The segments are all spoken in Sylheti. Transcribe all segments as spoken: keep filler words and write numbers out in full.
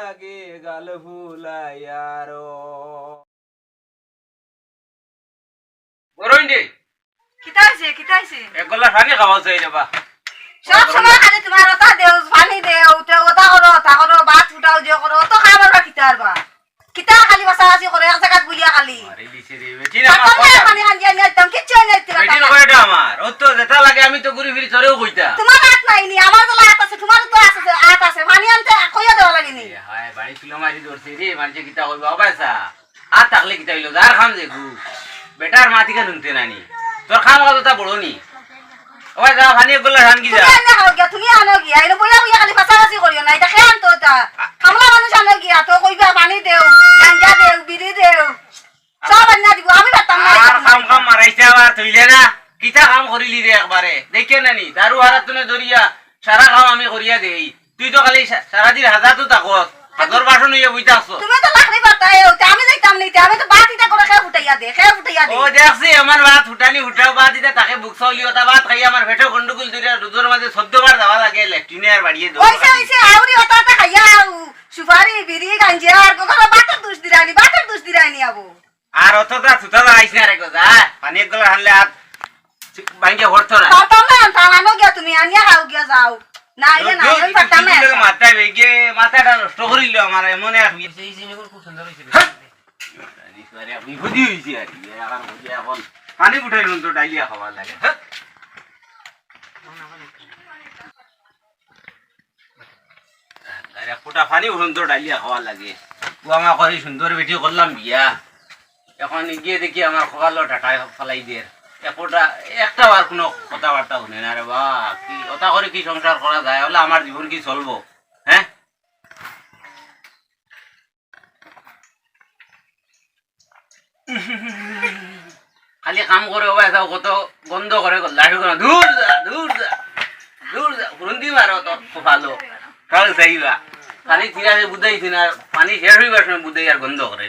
লাগে গাল ফুলাইয়ারো। বড়ইন রে। কিতা অইছে, কিতা অইছে? এক গ্লাস পানি খাওয়া চাই রে বা। সব সময় খালি তুমার ওটা দেও, পানি দেও, তে ওটা করো, ওটা করো, ভাত ফুটাও, যে করো, অত খাবার বা কিতার বা? কিতা খালি বাসাবাসি করো, এক জাগাত বইয়া খালি। মারি দিছে রে, বেটিন আমার কথা। পানি আনিয়া আনিয়া দিতাম, কিচ্ছু আনিয়া দিতে পারতাম বেটিন না। কয়টা আমার? ও তো যেটা লাগে আমি তো ঘুরি ফিরি তোরেও কইতা। তুমার আত নাই নি, আমার তো আত আছে, তুমার তো আত আছে, আত আছে। পানি আনতে কইয়া দেওয়া লাগে নি। এ হায়, বাড়ি তুলো মারি ধরছে রে, মানষে কিতা কইবা, ও বাসা। আর থাকলে কিতা অইলো? যার কাম যেগু। বেটার মাত ইখান হুনতে নানি। তোর কাম কাজ অতা বড় নি। ওই যা, পানি এক গ্লাস আন গি যা। তুমি আনো গিয়া, তুমি আনো গিয়া। এনে বইয়া বইয়া খালি ফাঁসাফাঁসি করিও না। ইটা কে আনতো ইটা? কামলা মানুষ আনো গিয়া, তো কইবা পানি দেও, গাঞ্জা দেও, বিড়ি দেও। সব আনিয়া দিবো, আমি পারতাম না আর ইটা। কাম কাম মারাইছে আবার তুইলে না। কিতা কাম করিলি রে একবারে? দেখিও না নি, দারু হারাত তুনে ধরিয়া সারা কাম আমি করিয়া দেই। তুই তো খালি সা-, সারাদিন হাজাত থাকস, হাতর বাসন অইয়া বই থাকস। তুমি তো লাকড়ি পারতায়, তে আমি যাইতাম নি, তে আমি তো ভাত ইতা করে কে ফুটাইয়া দে, কে ফুটাইয়া দে। ও দেখছি, আমার ভাত ফুটানি ফুটাও, ভাত ইতা তাকে বুক চাউলি ওটা ভাত খাই আমার পেটো গন্ডগোল ধরে রোদর মাঝে চোদ্দ বার যাওয়া লাগে, লেট্রিনে আর বাড়িয়ে দেওয়া অইছে, লাগে। অইছে, আউরি ওটা ওটা খাইয়া আউ, সুপারি, বিড়ি, গাঞ্জা, আর কখনো ভাতর দুষ দিরানি, ভাতর দুষ দিরানি আবো। আর অতটা থুতা লাগাইছ না রে গো, যা। পানি এক গ্লাস আনলে আর ভাঙ্গে হরতো না। পারতাম না, আনতাম, আনো গিয়া তুমি, আনিয়া খাও গিয়া যাও। না, আইলে না, আমি পারতাম না। মাথা বেগে, মাথাটা নষ্ট করিল আমার, এমন এক এই যে, এই যে, খুব সুন্দর হইছে। হ্যাঁ। আরে, আরে, আপনি বুদ্ধি হইছে আর কি, এখন বুদ্ধি এখন পানি উঠাই নুন তো ডালিয়া খাওয়া লাগে। হ্যাঁ। আর এক ফুটা পানি উঠন্ত ডালিয়া খাওয়া লাগে। ও আমার করি সুন্দর বেটি করলাম বিয়া, এখন গিয়া দেখি আমার কপালো টাটায় ফালাই দের। এক ফুটা, একটাও আর কোনো কথাবার্তা হুনে না রে বা। কি ওটা করে কি সংসার করা যায়? অইলে আমার জীবন কি চলবো? হ্যাঁ? খালি কাম করে, ও ভাই, তাও কত গন্ধ করে, গল্লা শুরু করে, "দূর যা, দূর যা, দূর যা, হুরুন্দি মারো তো, খুব ভালো।" কাল যাইবা। খালি ঠিক আছে, বুঝাইছি না, পানি শেষ হইবার সময় বুঝাই আর গন্ধ করে।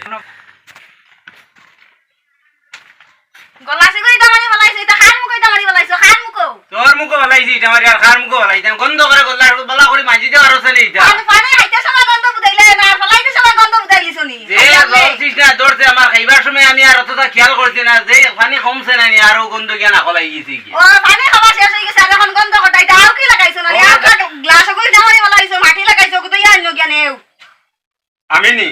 গলা সিগুড়ি ইটা মারি ফালাইছো, ইটা কার মুখো ইটা মারি ফালাইছো, কার মুখো? তোর মুখো ফালাইছি ইটা মারি, আর কার মুখো ফালাইছি? আমি গন্ধ করে গলা বালা করি মাজি দে, আর আছে নি ইটা? আর পানি খাইতে সময় গন্ধ বুঝাইলে না, আর ফালাইতে সময় গন্ধ বুঝাইলিছো নি? যে খাইয়া জল নে। তৃষ্ণা ধরছে আমার, খাইবার সময় আমি আর অতটা খেয়াল করছি না, যে পানি কমছে না নি, আরো গন্ধ গিয়া না ফালাই গেছি কি? ও, পানি খাওয়া শেষ হয়ে গেছে, আর এখন গন্ধ কটা, ইটা আউকি লাগাইছো না নি? ও, আর গ্লাস ওগুলো ইটা মারি ফালাইছো, মাটি লাগাইছো, কোথায় আইনো গিয়া নেও? আমি নি?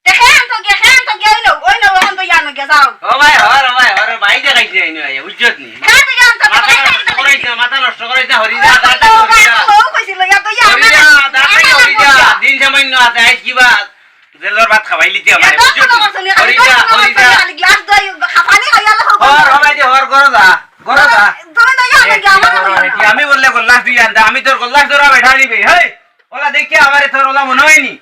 তে খেয়ান তো গিয়া, খেয়ান তো গিয়া, ওই নো, ওই নো, ওখান তো ইয়ানো গিয়া যাও। ও ভাই, হর, ও ভাই, হর, ভাই দেখাইছে এই নয়, বুঝছত নি? খেয়ান তো গিয়া, আনতো মাথা গিয়া, নষ্ট করাইছ না, মাথা নষ্ট করাইছ না, হরি যা, ও, দাঁড় ও, থাকি হরি যা। ও, কইছিল, ইয়া তো ইয়া, হরি যা, দাঁড় থাকি হরি যা। দিন সামান্য আছে, আইজ কিবা জেলর ভাত খাওয়াই লিতে ইয়া আমারে, তো বুঝছত কোনো নি? করছো নি, খালি হরি তো যা, কোনো হরি করছো যা। নি, খালি গ্লাস দই, খা-, পানি খাইয়া আলো হর, খাও। হর, ভাই, হর, ঘরো যা, ঘরো যা। তুমি তো ইয়ানো গিয়া, আমার এ, আমি বললে গল্লাস তুই আনতা, আমি তোর গল্লাস ধরা বেঠা নিবে, হেই, ওলা দেখিয়া আমারে তোর ওলা মনে হয়নি।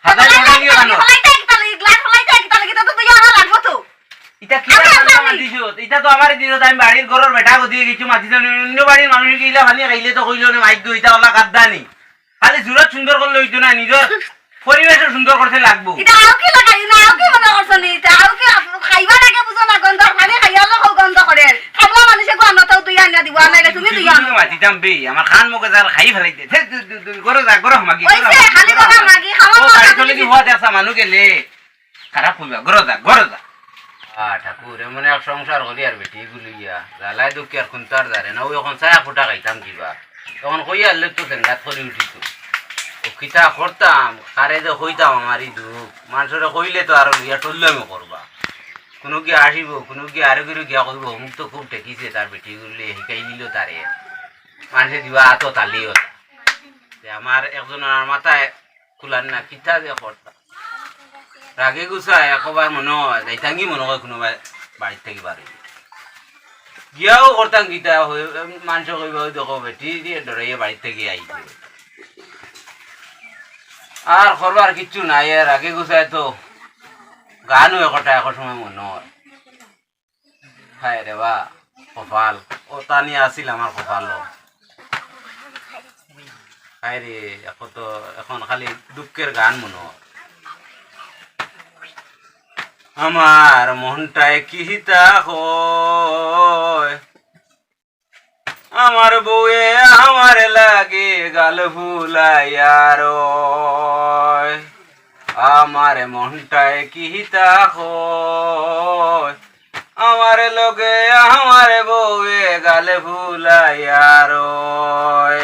হাজার ফালাইতে টাকা নিও কেন? ফালাইতে কিতা লাগি? গ্লাস ফালাইতে কিতা লাগি? তা তো তুই আমার লাগবো তো। ইটা কি আমি আর আমার দিছো? ইটা তো আমারে দিছো, আমি বাড়ির ঘরর বেটা গদি কিছু মাতি জানি, অন্য বাড়ির মানুষ কি ইলা পানি খাইলে তো কইলো না, মাইক দো, ইটা ওলা কাদ্দা নি। খালি জুরত সুন্দর করলে হইতো না, নিজর পরিবেশও সুন্দর করতে লাগবো। ইটা আউকি লাগাই না, আউকি মনে করছো নি? ইটা আউকি আপ-, খাইবার আগে বুঝো না, গন্ধ, পানি খাইয়া হলো গন্ধ করে। খাবলা মানুষে গো আমরা তো তুই আনিয়া দিব, আর নাইলে তুমি তুই আনো। মাতিতাম বে, আমার খান মুখে যার খাই ফেলাই দে। ধেৎ, তুই, তুই, তুই, ঘরো যা, ঘরো মাগি, ঘরো ওইছে, মাগি, খালি ঘরো কথা মাগি। মাগি, খাওয়া ও, মাগি, বাড়ি চলে খালি দি কথা। হওয়া দেখছা মানু গেলে। খারাপ কইবা, ঘরো যা, ঘরো যা। আ, ঠাকুর, এমন এক সংসার করি আর বেটি গুলিয়া। জ্বালায় দুঃখে আর কুন্তার জারে না, ওই এখন ছায়া ফুটা খাইতাম কিবা। তখন কইয়া আনলে তো সেঙ্গাত করি উঠিত। ও কিতা করতাম, কারে যে কইতাম আমার ই দুঃখ। মানষরে কইলে তো আরো লইয়া টল্লামি করবা। কুনু গিয়া আসিব, কুনু গিয়া আরো গিরু গিয়া কইব, অমুক তো খুব ঠেকিছে, তার বেটি গুলি হিকাই নিল তারে। মানষে দিবা আতো তালি ওটা। তে আমার একজন আর মাথায় কুলার না, কিতা যে করতাম। রাগে গুছায় একবার মনে হয়, যাইতাঙ্গি মনে হয় কুনু বা-, বাড়ির থাকি বার হইলে। গিয়াও করতাম কিতা, হই-, মানষে কইবা, "ওই দেখো বেটি দিয়ে ডরাইয়া বাড়ির থাকি আইছে।" আর করবার কিচ্ছু নাই, এর রাগে গুছায় তো গানও একটা এক সময় মনে হয়। হায় রে বা, কপাল, ও তানি আছিল আমার কপাল। হায় রে, এখন তো, এখন খালি দুঃখের গান মনে হয়। আমার মনটায় কিতা কয়, আমার বউয়ে আমার লাগি গাল ফুলাইয়া রয়। আমার মনটায় কিতা কয়, আমার লগে আমার বউয়ে গাল ফুলাইয়া রয়।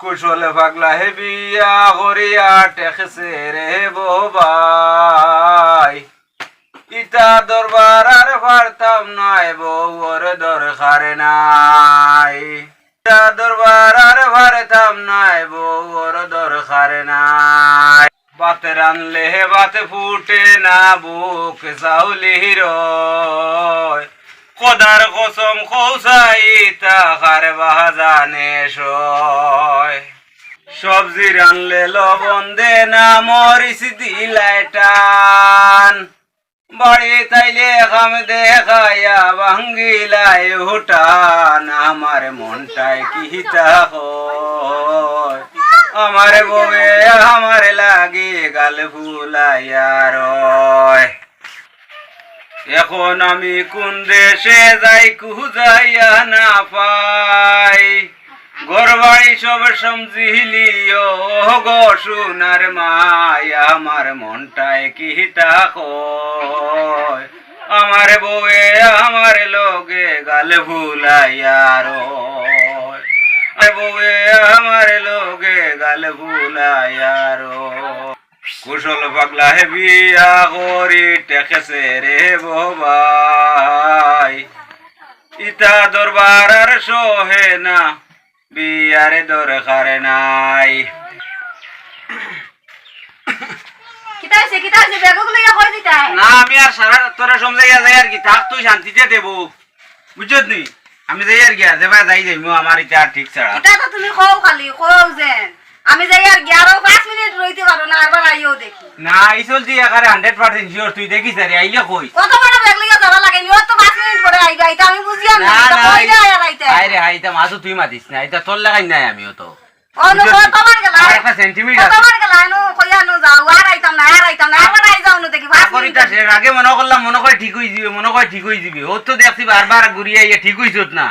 কুশল পাগলায় বিয়া করিয়া ঠেকছে রে বউ ভাই। ইতা দরবার আর পারতাম নায়, বউর দরকার নাই। ইতা দরবার আর পারতাম নায়, বউর দরকার নাই। ভাত রানলে ভাত ফুটে না, বুক চাউলি রয়। খোদার কসম কও চাই, ইতা কার বাজানে সয়। সবজি রানলে লবণ দে না, মরিচ দিলায় টান। বাড়িত আইলে কাম দেখাইয়া ভাঙ্গিলায় হুটান। আমার মনটায় কিতা কয়, আমার বউয়ে আমার লাগি গাল ফুলাইয়া রয়। এখন আমি কুন দেশে যাই, খুঁজিয়া না পাই। ঘর বাড়ি সব সমজিলিও, ও গো সোনার মাই, আমার মনটায় কিতা কয়। আমার বউয়ে আমার লগে গাল ফুলাইয়া রয়। আমার বউয়ে আমার লগে গাল ফুলাইয়া রয়। কুশল পাগলায় বিয়া করি ঠেকছে রে বউ ভাই। ইতা দরবার আর সহে না, বিয়ার দরকার নাই। কিতা অইছে, কিতা অইছে? ব্যাগগুলো ইয়া কই দিতায়? না, আমি আর সারা তোরা সমজাইয়া যাইয়ার কি, থাক তুই শান্তিতে দে বউ। বুঝছত নি? আমি যাইয়ার গিয়া, যেবায় যাই যাইমু, আমার ইতা আর ঠিক ছাড়া। ইতা তো তুমি কও খালি, কও যেন। আমি যাইয়ার গিয়া, আরো পাঁচ মিনিট রইতে পারো না, আরবার আইও দেখি। না, ই চলতি একেবারে hundred percent sure, তুই দেখিস আরে, আইলে কইস। কত বড় ব্যাগ লইয়া যাওয়া লাগে নি, ও তো পাঁচ মিনিট পরে আইবা, ইতা আমি বুঝিয়ার না, না, ইতা না, কইলে আইয়া রাইতে আইবা। আরে হায়, ইতা মাতু তুই মাতিস না, ইতা তোর লাগাইন নাই আমি অত। ও, নো, বুঝলি? ও, তোমার গেলা। আমার একটা sentiment ও, আছে। তোমার গেলা, নো, কইয়া নো যাও, আর আইতাম না, আর আইতাম না, আবার আই যাও নো দেখি, পাঁচ চাকরিটা মিনিট। শেষ। আগে মনো করলাম, মনো কয় ঠিক অইযিবে, মনো কয় ঠিক অইযিবে। ও তো দেখছি বারবার ঘুরিয়া আইয়া ঠিক অইছত না।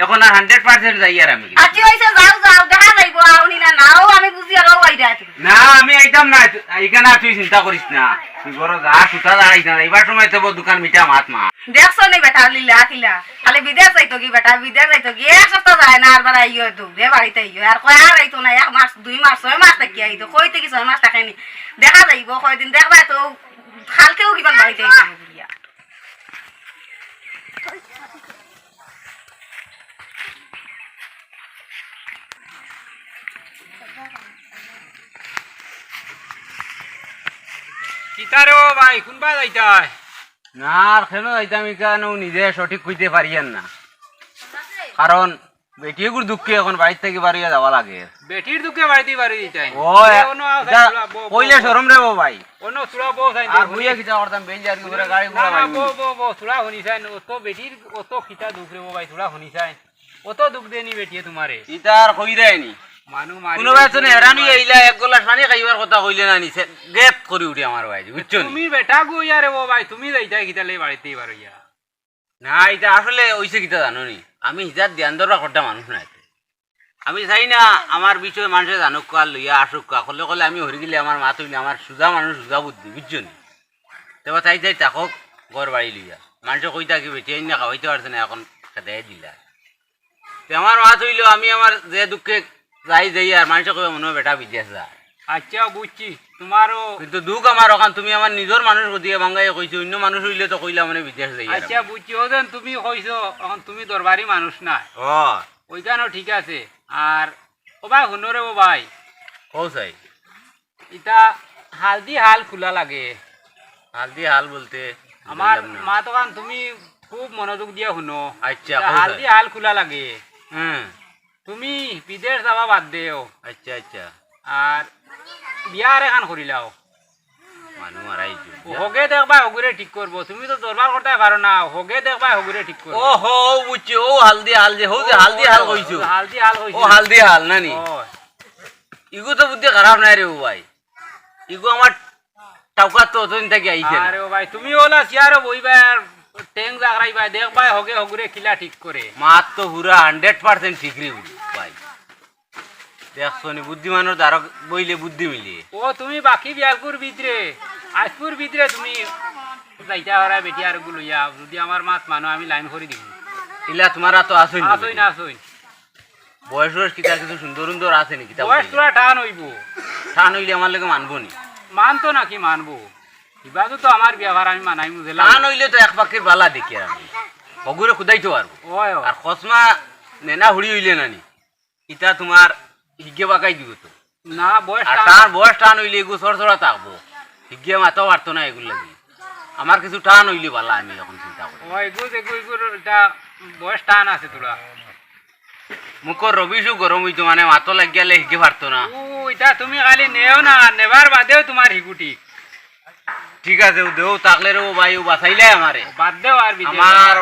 এখন আর hundred percent যাইয়ার আমি। আচ্ছা, অইছে, যাও, যাও, দেখা যাইবো, আউনি না, না, ও আমি বুঝিয়ার, ও আইরা তুমি। না, আমি আইতাম না, ইখান আর তুই চিন্তা করিস না। তুই বড় যা, সুতা দাঁড়াইস না, এবার সময় তো দোকান মিঠা মাত মা। দেখছো নি বেটা, লীলা কিলা? খালি বিদেশ যাইতো কি বেটা, বিদেশ যাইতো কি? এক সপ্তাহ যায় না, আরবার আইও তো, দে বাড়িত আইও। আর কয় আর আইতো না, এক মাস, দুই মাস, ছয় মাস থাকি আইতো। কই থাকি ছয় মাস থাকে নি? দেখা যাইবো, কয়দিন দেখবায় তো, কালকেও কিমান বাড়িত আইতো বুলিয়া। কিতা রে ও ভাই, কুনবা যাইতায়? না, আর কেনে যাইতাম, ইখানও নিজে সঠিক কইতে পারিয়ার না। কারণ বেটিগুর দুঃখে এখন বাড়িত থাকি বারইয়া যাওয়া লাগে। বেটির দুঃখে বাড়িত থাকি বারই যাইতায়? ও, এ, অনো আও, ইটা থুড়া বও, বও, কইলে বও। শরম রে বউ ভাই। অনো থুড়া বও চাই, আর বও। বইয়া কিতা করতাম, বেইল যার কি করে না, গাড়ি না, ঘোড়া না, বাইনি। বও, বও, বও, থুড়া হুনি চাই, অত বেটির অত কিতা দুঃখ রে বউ ভাই, থুড়া হুনি চাই। অত দুঃখ দেয়নি বেটিয়ে তুমারে। ইতা আর কইরায়নি। মানু মারি কুনু বেচনে হেরান অইয়া আইলা, এক গ্লাস পানি খাইবার কথা কইলে না নি, সে গেত করি উঠে আমার ভাই, বুঝছো নি? তুমি বেটা গো ইয়ারে বউ ভাই, তুমি যাইতায় কিতার লাগি বাড়িত থাকি বারইয়া? না, ইটা আসলে অইছে কিতা জানো নি? আমি হিজাত ধ্যান ধরবার কটা মানুষ নায়। আমি চাই না আমার বিষয়ে মানষে জানুক্কা, লইয়া আসুক্কা, কলে কলে আমি হরি গেলে আমার মাত অইলে আমার সুজা মানুষ, সুজা বুদ্ধি, বুঝছো নি? তেবা তাই তাই থাকউক ঘর বাড়ি লইয়া। মানষে কইতা কি বেটি আইন না খাওয়াইতে পারছে না, এখন খেদাই দিলা। তে আমার মাত অইলো, আমি আমার যে দুঃখে যাই যাই আর মানষে কইবা মনো অয় বেটা বিদেশ যায়। আচ্ছা, বুঝছি, তুমারও কিন্তু দুঃখ আমার অখান, তুমি আমার নিজর মানুষ গতিকে ভাঙ্গাইয়া কইছো, অইন্য মানুষ অইলে তো কইলাম মানে বিদেশ যাই আর আচ্ছা, আমি। বুঝছি, ও যেন তুমি কইছো, অখন তুমি দরবারি মানুষ না। ও। অইখানও ঠিক আছে। আর ও ভাই, হুনো রে ও ভাই। কও চাই। ইতা হালদি হাল খুলা লাগে। হালদি হাল বলতে? আমার বুঝলাম না। মাতখান তুমি খুব মনোযোগ দিয়া হুনো। আচ্ছা, ইতা কও হালদি চাই। হাল খুলা লাগে। হুম। তুমি বিদেশ যাওয়া বাদ দেও। আচ্ছা, আচ্ছা। আর বিয়া আরেকখান করিলাও। মানু মারাই দিও। হগে দেখবায় হগুরে ঠিক করবো। তুমি তো দরবার করতায় পারো না। হগে দেখবায় হগুরে ঠিক করবো। ও হো, বুঝছি। ও হালদি হাল যে, হো যে ও, হালদি ও, হাল ও, কইছো। হালদি হাল কইছো। ও হালদি হাল না নি? ও। ইগু তো বুদ্ধি খারাপ নায় রে ও ভাই। ইগু আমার টাউকাত তো অতদিন থাকি আইছে না। আরে ও ভাই, তুমি অলা চেয়ারো বইবায় আর ও টেং জাগরাই ভাই, দেখ ভাই, হগে হগুরে কিলা ঠিক করে। মাত তো পুরা হান্ড্রেড পার্সেন্ট ঠিক রে ভাই। দেখছো নি, বুদ্ধিমানর দ্বারা বইলে বুদ্ধি মিলে। ও তুমি বাকি বিয়ালকুর ভিতরে, আইজকুর ভিতরে তুমি যাইতা পারা বেটি আর গু লইয়া, যদি আমার মাত মানো আমি লাইন করি দিমু। ইলা তোমার তো আসই না। আসই না, আসই। বয়স বয়স কিতা কিছু সুন্দর সুন্দর আছে নি কিতা বয়স বুঝাইলে? তোরা টান অইবো। টান অইলে আমার লগে মানবো নি? মানতো নাকি মানবো? ইবাদও তো আমার ব্যাপার, আমি মানাইমু যে টান অইলে তো এক পাকে বালা দেখি আর আমি। হগুরে খুদাইতে পারবো। ওই, ওই। আর খসমা নেনা হুড়ি অইলে না নি? ইতা তোমার হিগে বাগাই দিব তো। না, বয়স আর টান। তার বয়স টান অইলে এগু সরসরা থাকবো। হিগে মাথা পারতো না এগুর লাগি। আমার কিছু টান অইলে বালা আমি এখন চিন্তা করি। ওই, এগু, এগু, এগুর এটা বয়স টান আছে তোরা। মুখর রবিশও গরম অইতো, মানে, মাতো লাগি গেলে হিগে পারতো না। ও, ইটা তুমি খালি নেও না, নেবার বাদেও তোমার হিগুটি। ঠিক আছে, ও দেও, থাকলে রে ও ভাই, ও বাঁচাইলাই আমারে। বাদ দেও আর বিদেও। আমার,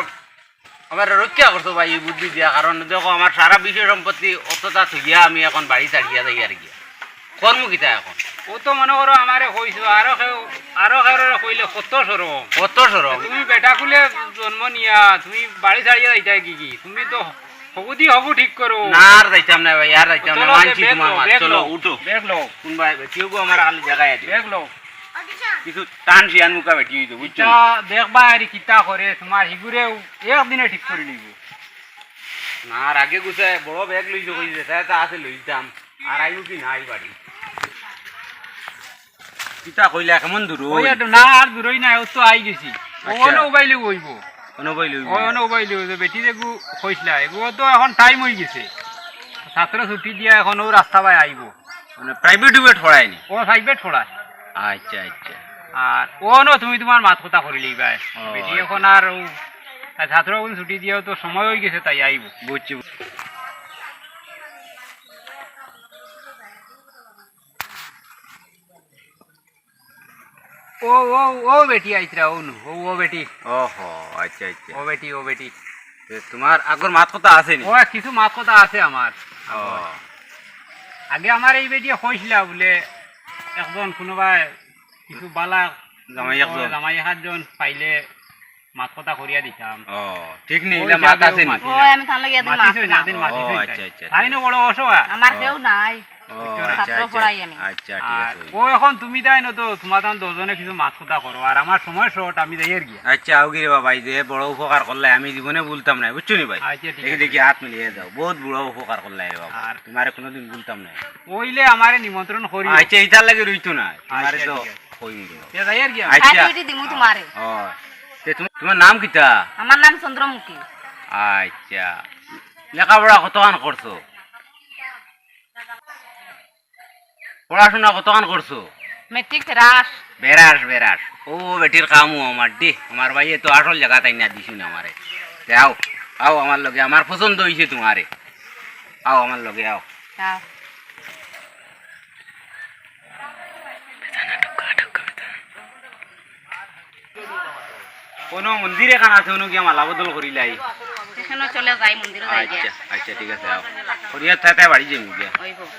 আমার রক্ষা করছো ভাই, এই বুদ্ধি দিয়া, কারণ দেখো, আমার সারা বিষয় সম্পত্তি অতটা থইয়া আমি এখন বাড়ি ছাড়িয়া যাই আর কি। করমু কিতা এখন? ও তো মনে করো আমারে কইছো, আরো কেউ, আরো কেউরে কইলে কত শরম। কত শরম। তুমি বেটা কুলে জন্ম নিয়া তুমি বাড়ি ছাড়িয়া যাইতায় কি কি? তুমি তো হগুদি হগু ঠিক করো। না, আর যাইতাম না ভাই, আর যাইতাম না। চলো, মানছি তোমার মাত। চলো, উঠো। ব্যাগ লও। কোন ভাই, কেউ গো আমার খালি জায়গায় আছে। ব্যাগ লও। কিছু টান শিয়ান মুখা বেটি হইতো, বুঝছো? ইটা দেখবা আর কিতা করে, তোমার হিগুরে একদিনে ঠিক করি নিব। না, আর আগে গুছে বড় ব্যাগ লইছো কইছে, তাই তা আছে লইতাম। আর আইও কি নাই বাড়ি? কিতা কইলা, কেমন দূর ওই? ওই একটু না, আর দূরই না, ও তো আই গেছি। ও আচ্ছা। অনো উবাইলে অইবো। অনো উবাইলে অইবো। ওই অনো উবাইলে অইবো, বেটি যেগু কইছলা, এগু তো এখন টাইম অই গেছে। ছাত্র ছুটি দিয়া এখন ও রাস্তা বায় আইবো। মানে প্রাইভেট উভেট পড়ায়নি? ও প্রাইভেট পড়ায়। আচ্ছা, আচ্ছা। আর ও অনো তুমি তোমার মাত কথা করিলেই ভাই। ও, বেটি আচ্ছা। এখন আর ও, আর ছাত্র এখন ছুটি দিয়াও তো সময় অই গেছে, তাই আইবো। বুঝছি। ও, ও, ও বেটি আইতরা, ও নু, ও, ও বেটি। ওহো, আচ্ছা, আচ্ছা। ও বেটি, ও বেটি। তে তোমার আগর মাত কথা আছে নি? ও, কিছু মাত কথা আছে আমার। ও। আগে আমার এই বেটিয়ে কইছিলা বুলে, একজন কোনোবায় কিছু বালা জামাই একজন। জামাই একজন পাইলে মাত কথা করিয়া দিতাম। ও, ঠিক নি, ও ইলা মাত হিসাবেও আছে নি? মাতিলা। ও, আমি তার লগে একদিন মাতিছইন, মাতিলাম। একদিন ও, মাতিছইন আচ্ছা, তাই। আচ্ছা, তাই না, আচ্ছা। বড় অসহায়। আমার ও, কেউ নাই। ও, আচ্ছা, ছাত্র আচ্ছা, পড়াই আমি। আচ্ছা, ঠিক আর আছে। ও, এখন তুমি তাই না তো, তোমার তান দুজনে কিছু মাত কথা করো, আর আমার সময় শর্ট, আমি যাই আর কি। আচ্ছা, আও গিরে বাবা, এই যে বড় উপকার করলে আমি জীবনে ভুলতাম না, বুঝছো নি ভাই? আচ্ছা, ঠিক দেখি, আছে। দেখি, হাত মিলিয়ে যাও, বহুত বড় উপকার করলে রে বাবা, আর তোমারে কোনোদিন ভুলতাম না। ওইলে আমারে নিমন্ত্রণ করিও। আচ্ছা, ইতার লাগি রইতো না, তোমারে আচ্ছা, তো ঠিক আছে। কই মিলিয়ে। এ যাই আর কি আমি। আচ্ছা। আচ্ছা, এটি দিমু তোমারে। ও, তে তুমি, তোমার নাম কিতা? আমার নাম চন্দ্রমুখী। আচ্ছা, লেখাপড়া কতখান করছো? পড়াশোনা কতখান করছো? Metric ferrous. বেরাস, বেরাস। ও বেটির কামও আমার দি, আমার ভাইয়ে তো আসল জায়গা তাই না দিছইন আমারে। তে আও, আও আমার লগে, আমার পছন্দ অইছে তোমারে। আও আমার লগে, আও। আও। কোনো মন্দির এখান আছে, ওনো গিয়া মালা বদল করিলাই। সেখানে চলে যাই, মন্দিরে যাই গিয়া। আচ্ছা, আচ্ছা, ঠিক আছে, আও। করিয়া থাতে বাড়ি যাইমু গিয়া। ওই হোক।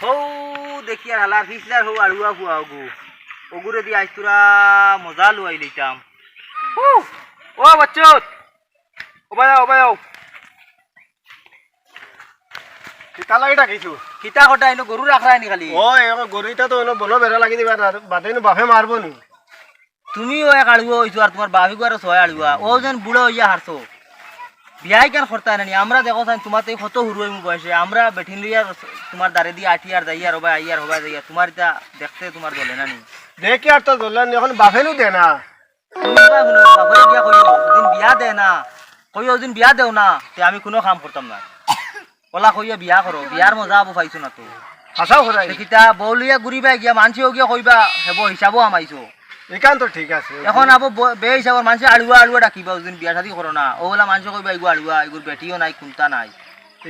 হৌ দেখি আর হালার ফিসলার হৌ আড়ুয়া ফুয়া ওগু। ওগুরে দি আইজ তোরা মজা লুয়াই লইতাম। হু, ও বাচ্চুত। ও ভাই, ও ভাই, ও। কিতা লাগি ডাকিছো? কিতা কটা ইনো গরু রাখরায় নি খালি? ও, এ গরু ইতা তো হলো বলো বেড়া লাগি দিবা, বাদে ইনো বাপে মারবো নি। তুমিও এক আড়ুয়া অইছো আর তোমার বাপে গুয়ারও ছয় আড়ুয়া। ও যেন বুড়া অইয়া হারছো। বিয়াই কেন করতায় না নি? আমরা দেখো চাইন তোমার তো কত হুরু অইমু বয়সে। আমরা বেটিন লইয়া তোমার দারে দি আটি আর যাই আর হবায় আই আর হবায় যাই আর তোমার ইতা দেখতে তোমার জ্বলে না নি? দেখি আর তো জ্বলে না নি, এখন বাপে নু দে না। তুমি বা হুনো, বাপরে গিয়া কইও, যুদিন বিয়া দে না, কইও যুদিন বিয়া দেও না, তে আমি কুনু কাম করতাম না। ওলা কইয়া বিয়া করো, বিয়ার মজা আবু পাইছো না তো। হাছাউ কইরায়। তে কিতা, বউ লইয়া ঘুরিবায় গিয়া, মানষেও গিয়া কইবা, হেবো হিসাবো হামাইছো। ইখান তো ঠিক আছে। এখন আবু ব-, বে হিসাবর মানষে আড়ুয়া আড়ুয়া ডাকিবা, যুদিন বিয়া শাদি করো না, অউ ওলা মানষে কইবা, ইগু আড়ুয়া, ইগুর বেটিও নাই, কুন্তা নাই।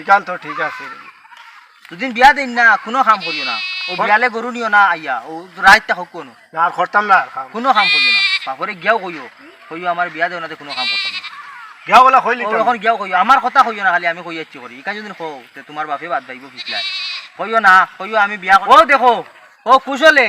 ইখান তো ঠিক আছে। যুদিন বিয়া দেইন না, কুনু কাম করিও না। অউ কর- বিয়ালে গরু নিও না আইয়া, অউ রাইত থাকউক কুনু। না, আর করতাম না আর কাম। কুনু কাম করিও না। বাপরে গিয়াও কইও, কইও আমার বিয়া দেও না, তে কুনু কাম করতাম না। গিয়া বলা কইলি অউ তো। এখন গিয়াও কইও, আমার কথা কইও না, খালি আমি কই আইছি করি। ইখান যুদিন কও, তে তোমার বাপে বাদ পাইবো ফিসলায়। কইও না, কইও আমি বিয়া কর-, অউ দেখো, অউ কুশলে,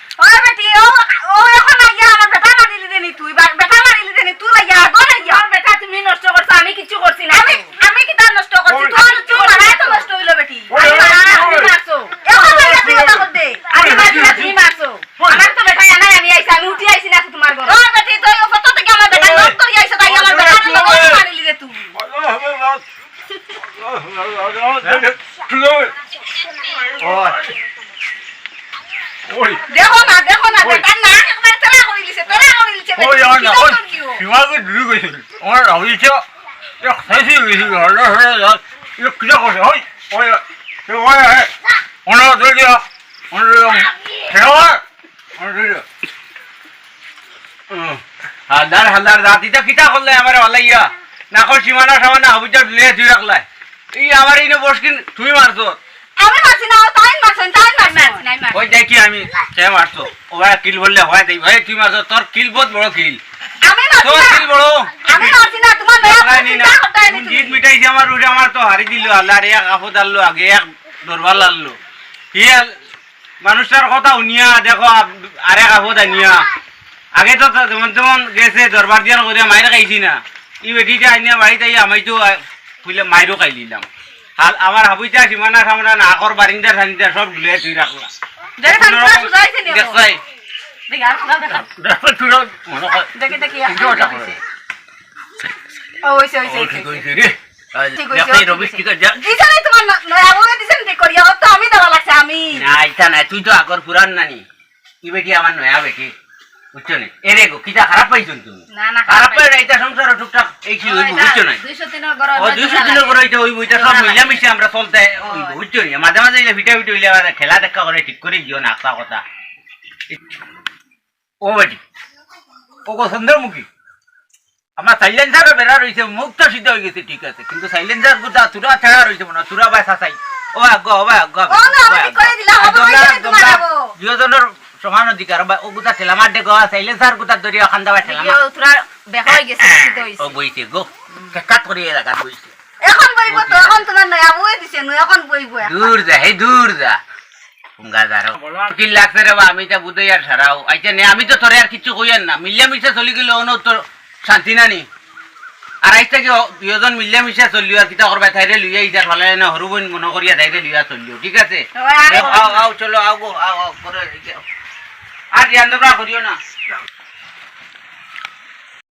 ও বেটি, ও, ও অখন আইয়া আমার বেটা মারিলি দেনি তুই, বা-, বেটা মারিলি দেনি তুই আইয়া, দৌড় আইয়া। আমার বেটা তুমি নষ্ট করছো, আমি কিচ্ছু করছি না। আমি, আমি কিতা নষ্ট করছি? ওই। তুই, তুই মারাই তো নষ্ট অইলো বেটি। ওই, আমি ওই, মারছি না, ওই, তুমি ওই। মারছো। অখন আইয়া তুই কথা কর দে। আমি মারছি না, তুমি মারছো। ওই। আমার তো বেটা নাই, আমি আইছি, আমি উঠি আইছি না তোমার ঘরে। ও বেটি, তুই ও ফটো থেকে আমার বেটা ওই। নষ্ট অইয়া আইছে, তাই আমার বেটা ওই। মারিলি দে তুই। ওই। ওই। দেখো না, দেখো না, ওই। বেটার নাক একবারে তেরা করি দিছে, তেরা করি দিছে, ওই, বেটি, আর না, কি ওই। দরকার কি ও? সীমাকে দূরে গেছিল। আমার আবিচা, এক সাইসি গেছিল, আর না, আর না, আর না, কিতা করছে, ওই। ওই, ওই, ওই, ওই। ওনো ধরে দিও। ওনো ধরে দিও। খেলো। ওনো ধরে দিও। হুম। হালদার, হালদার জাত, ইতা কিতা করলে আমারে ভালাইয়া? না কই সীমানা সামানা হাবুজা লে তুই রাখলাই। এই আমার ইনো বসকিন তুমি মারছো। আমি মারছি না, ও তাইন মারছইন, তাইন মারছইন। মারছি না, আমি মারছি। ওই দেখি আমি, কে মারছো? ও ভাই কিল বললে হয় দেই। ভাই তুই মারছো, তোর কিল বহুত বড় কিল। আমি মারছি তোর না। কিল বড়। আমি মারছি না, তোমার মেয়ে দেখলাই নি না। চিন্তা করতে হয় না কোন তুমি। জিদ মিটাইছে আমার উপরে, আমার তো হারি দিল আল্লাহ রে, এক আপদ আনলো আগে, এক দরবার আনলো। কি আল-, মানুষটার কথা শুনিয়া দেখো, আব-, আরেক আপদ আনিয়া। আগে তো তা-, যেমন তেমন গেছে, দরবার দিয়ান করিয়া মাইর খাইছি না। ই বেটিটা আনিয়া বাড়িত আইয়া আমি তো, আ, কইলে মাইরও খাই নিলাম। হাল-, আমার হাবুইতা সীমানা সামনা না, আকর বারিন্দা সারিন্দা সব গুলিয়া তুই রাখলা। দেখে তার পুরা সুজা হইছে নি দেখো। দেখলাই। দেখি আর পুরা দেখা। দেখো, তুই মনে হয় দেখে দেখি আর কিন্তু ওটা পুরা করে। হইছে। ও, হইছে, হইছে, ও, হইছে, ঠিক হইছে। হইছে রে। আজ ঠিক হইছে, দেখলাই ও, ঠিক রবিশ হইছে। ঠিক আছে, যা। দিছে নাই তোমার ন-, নয়া বউয়ে দিছে নি করিয়া? ও তো আমি দেওয়া লাগছে, আমি। না, ইতা নাই, তুই তো আগর পুরান নানি। ই বেটি আমার নয়া বেটি। বুঝছো নি? এরে গো, কিতা খারাপ পাইছো নি তুমি? না, না, খারাপ খারাপ পাই না, পাই না। ইতা সংসার টুকটাক এই কি হয়, হইব, না, বুঝছো নি? দুইশো তিনর ঘর ও, দুইশো তিনর ঘর ইতা হইব, ইতা সব হয়। মিলামিশা আমরা চলতে হইব, বুঝছো নি? মাঝে মাঝে ইলা ফিটা ফিটি হইলে আবার খেলা দেখা করে ঠিক করে দিও না, আস্তা কথা। ও বেটি, ও গো চন্দ্রমুখী, আমার সাইলেন্সারও বেড়া রইছে, মুখ তো সিধা হই গেছে, ঠিক আছে, কিন্তু সাইলেন্সার গুতা তুরা ছেড়া রইছে মনে হয়, তুরা বায় সাসাই। ও আগ, ও বায় আগ, ও না, আমি ঠিক করে দিলাম, আর হবে, দমলা, হয়ে যাবে তোমার দমলা, আবো। দুইজনর সমান অধিকার, ও বায়, ও গুতা ঠেলা মার দে গো, সাইলেন্সার গুতা ধরিয়া খান্দা বায় ঠেলা মার। দেখো, তুরা বেকা হয়ে গেছে, সিধা হইছে। ও বইছে গো, খেকাত করিয়া জাগাত বইছে। এখন বইব তো, এখন তোমার নয়া বউয়ে দিছে, নয়া এখন বইব এখন। দূর যা, হে দূর যা। পুঙ্গা দাঁড়াও। কি লাগছে রে বা, আমি ইতা বুঝাই আর সারাও। আইচ্ছা নে, আমি তো তোরে আর কিচ্ছু কইয়ার না। মিলিয়া মিশা চলি গেলে অনো তোর শান্তি নানি। আর আইজ থাকি অ-, দুইজন মিলিয়া মিশা চলিও আর কিতা করবায়, তাইরে লইয়া ইদার ফালাই না, হরু বইন মনো করিয়া তাইরে লইয়া চলিও, ঠিক আছে? ও, আরে আও, আও, আও, চলো, আও গো, আও, আও, করো, এই যে, আও। আর ধ্যান দেবা করিও না।